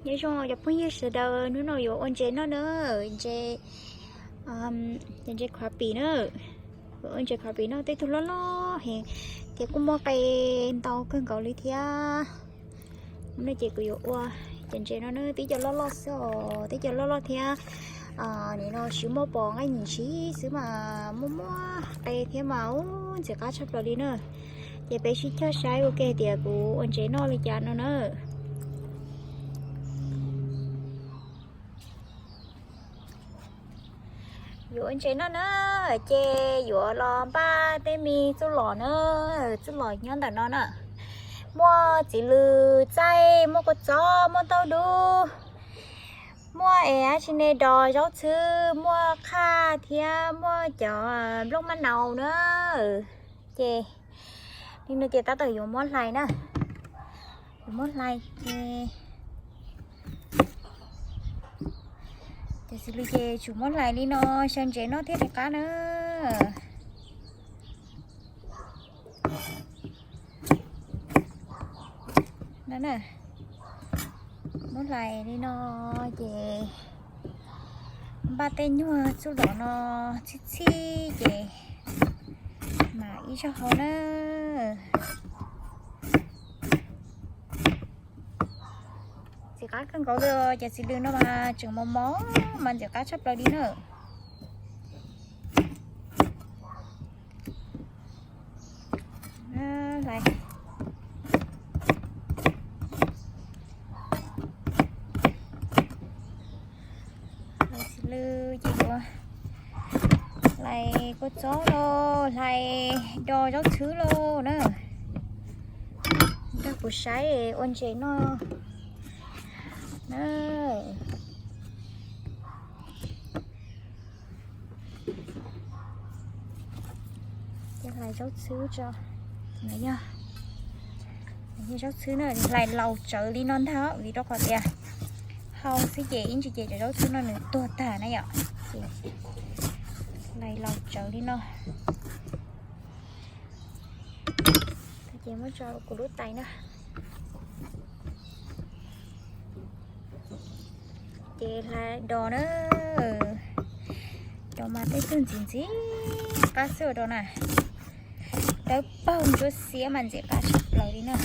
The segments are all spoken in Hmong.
Nyob zoo cov phooj ywg sawv daws, hnub no yuav ua ntses noj na, ntses, ntses crappie na. Yuav ua ntses crappie noj, tej tug loj loj heev thiab kuj muaj qe ntau kawg nkaus li thiab. Hnub no ces kuv yuav ua cov ntses no na, tib co loj loj xwb os, tib co loj loj thiab. Nim no tsis muaj pos nqaij nim ntsis xwb mas muaj muaj qe thiab mas ub ntxim qab tshaj plaws li na. Ces peb sib cog saib ua ke tias kuv ua ntses noj li cas no na. Yuav ua ntses noj na, ces yuav los npaj tej me txuj lom na, txuj lom nyob ntawm no na. Muaj txiv lws txaij, muaj kua txob, muaj tauj dub, muaj es dab tsi ne, dos zaub txhwb, muaj qhaj thiab muaj cov nplooj maj nau na. Ces li no ces tab tom yuav muab hlais na, yuav muab hlais ces cov txiv lws ces tsum muab hlais li no, xyaw ntses noj thiaj li qab na. No na, muab hlais li no ces npaj tej nyuag txuj lom no txhij txhij ces mam ib zaug hau na. Ntxim qab kawg nkaus li, cov txiv lws no mas tseem mos mos mas ntxim qab tshaj plaws li na. Hlais txiv lws ces yuav hlais kua txob lauj, hlais dos zaub txhwb lauj na. Nrog kuv saib ua ntses noj na. Ces hlais zaub txhwb tso. Yog zaub txhwb na, hlais laus tsawv li no ntag vim rau qhov tias hau xwb ces ib ntsis ces cov zaub txhwb no nws tuag tag na yom. Ces hlais laus tsawv li no. Ces muab tso kuv lub tais na. Ces hlais dos na, dos mas tej tug ntxim ntxim qab xwb dos na. Dawb paug ntsuab xiab mas ntxim qab tshaj plaws li na.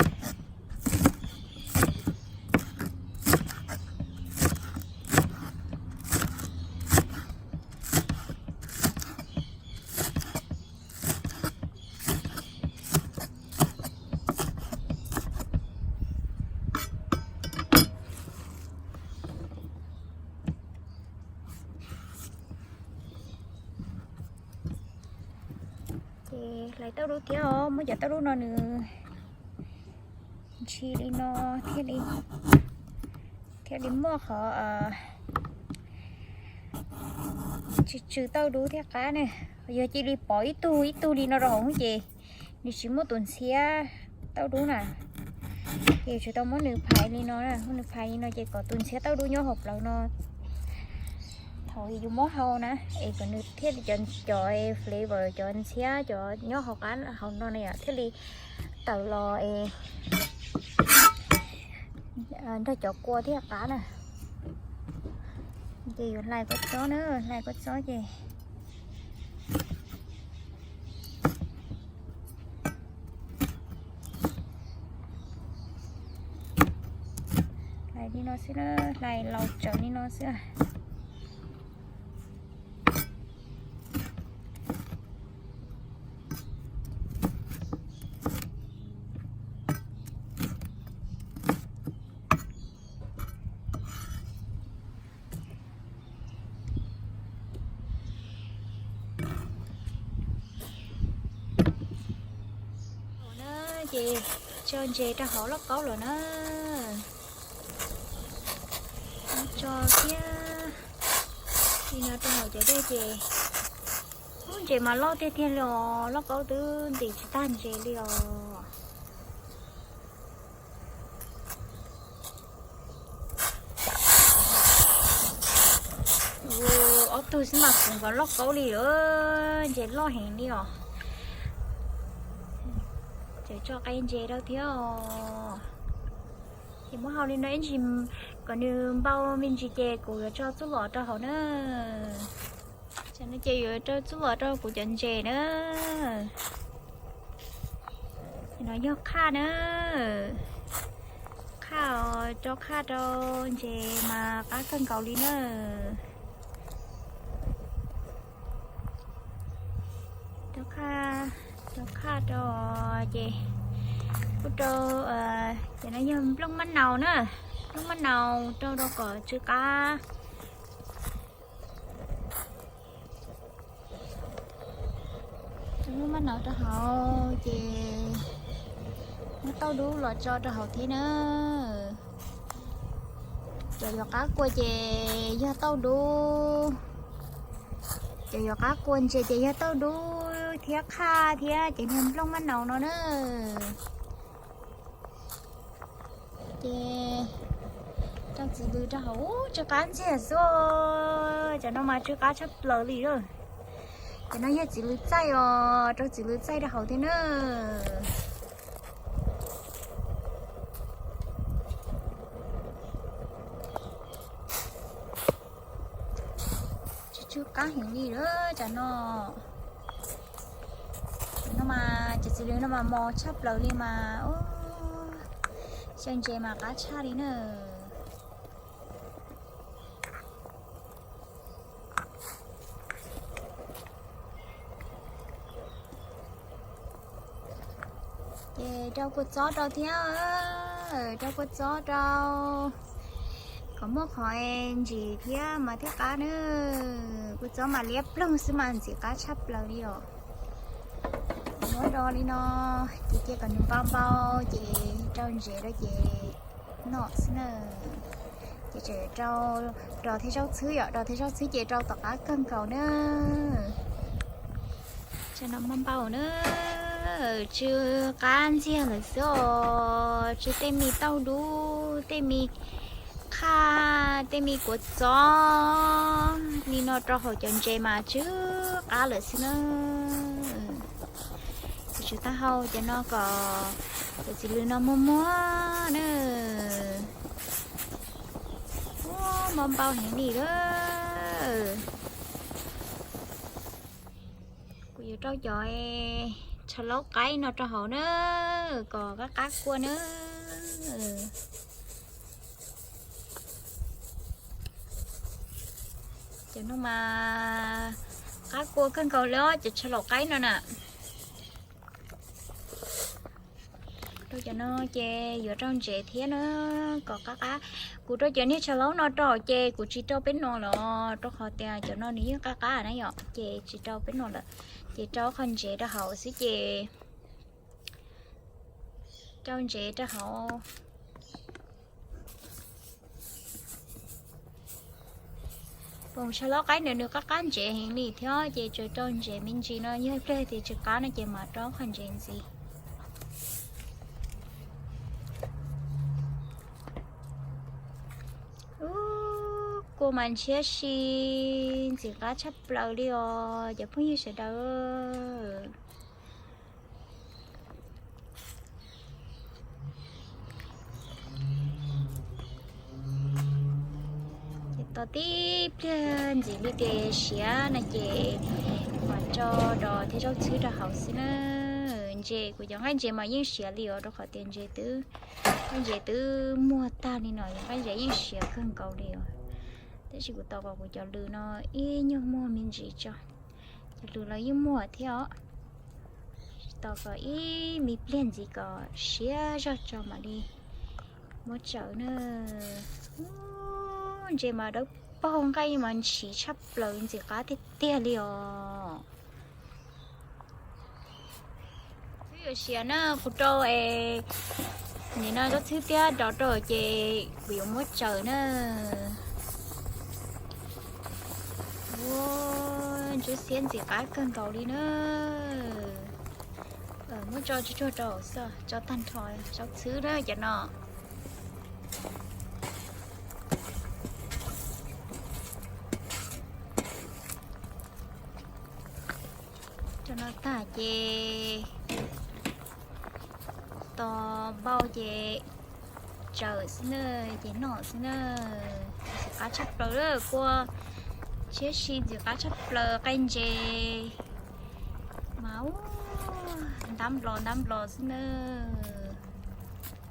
Ces hlais tauj dub thiab os, muab cov tauj dub no nws ntshis li no thiaj li, thiaj li muaj qhov tsw tsw tauj dub thiaj qab na. Yog cia li pov ib tug ib tug li no rau hauv ces nws tsis muaj tus ntxhiab tauj dub na. Ces tsum tau muab nws phais li no, muab nws phais li no ces kom tus ntxhiab tauj dub nyob hauv plawv no thaum yus muab hau na, es kom nws thiaj li cov, cov flavor, cov ntxhiab cov nyob hauv qab hauv no na yom thiaj li tawm los es nrog cov kua thiaj qab na. Ces yuav hlais kua txob na, hlais kua txob ces hlais li no xwb na, hlais laus tsawv li no xwb. Ces tso ntses rau hauv lauj kaub lawm na. Tso thiab li no rau hauv cov dej ces, ub, ntses mas loj tiag tiag li os, lauj kaub twb ntim tsis tag ntses li os. Ob tug xwb mas kuv nkaus lauj kaub li lawm, ntses loj heev li os. Tseem tso qe ntses rau thiab os. Ces muab hau li no ib ntsis, Kom nws npau me ntsis ces kuv yuav tso txuj lom rau hauv na. Tam no ces yuav tso txuj lom rau kuv cov ntses na. No yog qhaj na. Qhaj, rau qhaj rau ntses mas qab kawg nkaus li na. Rau qhaj, rau qhaj rau ces kuj rau, ces no yog nplooj mab naus na. Nplooj mab naus rau rau kom tsw qab. Rau nplooj mab naus rau hauv ces muab tauj dub los tso rau hauv thiab na. Cov yuav qab kua ces yog tauj dub, cov yuav qab kua ntses ces yog tauj dub thiab qhaj thiab ces niag nplooj mab naus no na. Ces rau txiv lws rau hauv, tsw qab ntxiag xwb. Cov no mas tsw qab tshaj plaws li lawm. Cov no yog txiv lws txaij os, rau txiv lws txaij rau hauv thiab na. Tsw, tsw qab heev li lawm cov no. Cov no mas cov txiv lws no mas mos tshaj plaws li mas, xyaw ntses mas qab tshaj li na. Ces rau kua txob rau thiab, rau kua txob rau kom muaj qhov ntsim thiab mas thiaj qab na. Kua txob mas liab ploog xwb mas ntxim qab tshaj plaws li os. Muab do li no, ces cia kom nws npau npau ces rau ntsev rau ces noj xwb na. Ces tseem rau dos thiab zaub txhwb yom, dos thiab zaub txhwb ces rau tom qab kawg nkaus na. Tsam no npau npau na, tsw qab ntxiag lawm xwb os, tsw tej me tauj dub, tej me qhaj, tej me kua txob li no rau hauv cov ntses mas tsw qab lawm xwb na. Ces tsw taub hau cov no kom cov txiv lws no muag muag na. Ua, npau npau heev li lawm. Kuv yuav rau cov tshav laub qaib no rau hauv na, kom qab qab kua na. Cov no mas qab kua kawg nkaus li os, cov tshav laub qaib no na. Rau cov no ces yuav rau ntsev thiab na, kom qab qab. Kuv rau cov niag tshav laub no rau ces kuv tsis rau peb no lawm, rau qhov tias cov no nws yeej qab qab na yom, ces tsis rau peb no lawm. Ces rau qhov ntsev rau hauv xwb ces rau ntsev rau hauv. Poom tshav laub qaib ntawd nws qab qab ntsev heev li thiab ces tsuas rau ntsev me ntsis no, yog ib pliag tias tsis qab no ces mam rau qhov ntsev ntxiv. Ub, kua mas ntshiab si, ntxim qab tshaj plaws li os cov phooj ywg sawv daws. Ces tos tib pliag ntxim li tias siav no ces mam tso dos thiab zaub txhwb rau hauv xwb na. Ntses, kuv cov nqaij ntses mas yeej siav li os, rau qhov tias ntses twb, nqaij ntses twb muag tag li no, nqaij ntses yeej siav kawg nkaus li os. Tab sis kuv tos kom kuv cov lws no ib nyuag muag me ntsis tso. Cov lws los yeej muag thiab os. Tos kom ib me pliag ntxiv kom siav zog tso mam li muab tsaws na. Ub, ntses mas dawb paug, nqaij mas ntshiv tshaj plaws, ntxim qab tiag tiag li os. Twb yuav siav na, kuv rau es nim no zaub txhwb thiab dos rau ces kuv yuav muab tsaws na. Ua, ntsuab xiab ntxim qab kawg nkaus li na. Muab tso tsuag tsuag rau xwb, tso tag nrho zaub txhwb na cov no. Cov no tag ces tos npau ces tsaws xwb na, ces noj xwb na. Ntxim qab tshaj plaws, kua tshiab si ntxim qab tshaj plaws, qe ntses mas ntab nplos ntab nplos xwb na.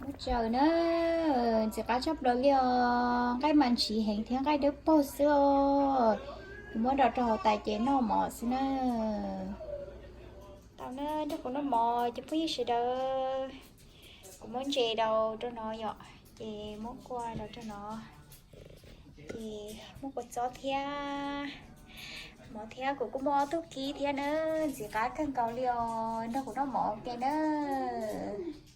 Muab tsaws na, ntxim qab tshaj plaws li os, nqaij mas ntshiv heev thiab nqaij dawb paug xwb os. Kuv muab rau rau hauv tais ces noj mov xwb na. Tau na, nrog kuv noj mov cov phooj ywg sawv daws. Kuv muab ntses daus rau no yom, ces muab kua daus rau no, ces muab kua txob thiab mov thiab. Kuv kuj muaj ob tug kib thiab na, ntxim qab kawg nkaus li os, nrog kuv noj mov ua ke nawb.